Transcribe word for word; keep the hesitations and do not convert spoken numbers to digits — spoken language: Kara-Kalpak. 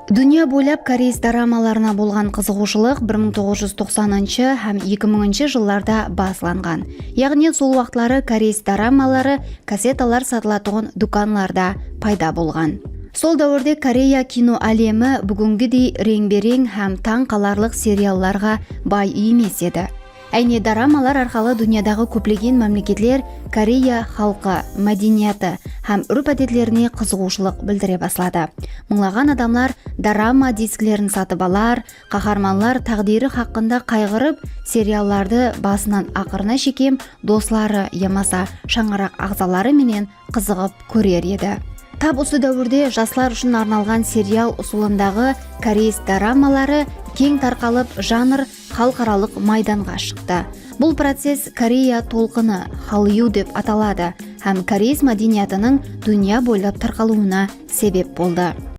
Dúnya boylap koreys doramalarına bolǵan qızıǵıwshılıq bir mıń toǵız júz toqsanınshı hám eki mıńınshı jıllarda baslanǵan. Yaǵnıy sol waqıtları koreys doramaları kassetalar satılatuǵın dúkanlarda payda bolǵan. Sol dáwirde Koreya kino álemi búgingidey reńbe-reń hám tań qalarlıq seriallarǵa bay emes edi. Áyne doramalar arqalı dúnyadaǵı kóplegen mámleketler Koreya xalqı, mádeniyatı hám úrp-ádetlerine qızıǵıwshılıq bildire basladı. Mıńlaǵan adamlar dorama disklerin satıp alar, qaharmanlar táǵdiyri haqqında qayǵırıp, seriallardı basınan aqırına shekem dosları yamasa shańaraq aǵzaları menen qızıǵıp kórer edi. Tap usı dáwirde jaslar ushın arnalǵan serial usılındaǵı koreys doramaları keń tarqalıp, janr xalıqaralıq maydanǵa shıqtı. Bul process Koreya tolqını, Hallyu dep ataladı hám koreys mádeniyatınıń dúnya boylap tarqalıwına sebep boldı.